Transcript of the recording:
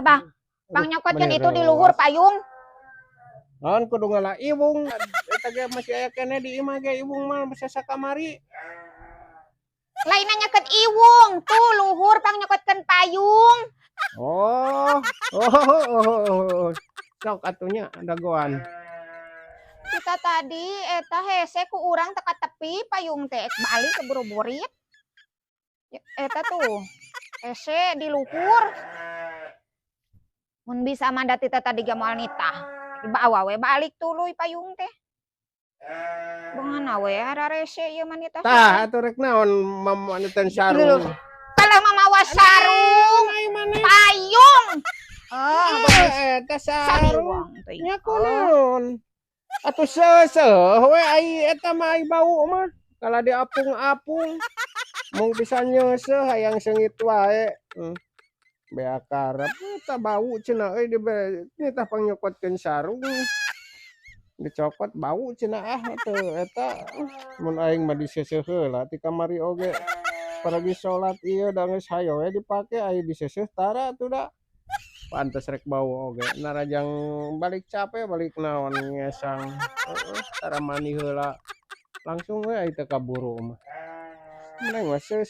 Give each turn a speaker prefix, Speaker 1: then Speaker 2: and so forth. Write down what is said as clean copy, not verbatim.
Speaker 1: Bah, pang nyokotkeun itu di luhur payung.
Speaker 2: Naon kudu ngala iwung, eta ge masih aya keneh di imah ge, iwung mah bisa sakamari.
Speaker 1: Lain nyokot iwung, tuh luhur pang nyokotkeun payung.
Speaker 2: Oh. Sok atuh nya dagoan.
Speaker 1: Kita tadi eta hese ku urang teka tepi payung teh balik ke buru-burit. Ya, eta tuh hese di luhur. Mun bisa mandat teh tadi ge moal nitah. Dibawa we balik tuluy payung teh. Bangana we hararese ieu mah nitah.
Speaker 2: Tah, atuh rek naon mamanitan sarung?
Speaker 1: Kalah mamawa sarung, payung. Oh,
Speaker 2: Eh, eta sarung.
Speaker 1: sariwang teh.
Speaker 2: Nya kunaon? Atuh seuseuh we ai eta mah, ai bau mah. Kalau diapung-apung mung bisa nyeuseuh hayang seungit wae. Bea karep eta bau cenah euy, dibere nitah pangnyokotkeun sarung. Dicokot bau cenah, ah teu eta mun aing mah diseuseuh heula ti kamari oge. Paragi salat ieu da geus hayo we dipake, ai diseuseuh tara atuh da. Pantes rek bau oge narajang balik cape balik naon ngesang, heeh, tara mandi heula. Langsung we ai teu kaburu mah. Mending mah seus.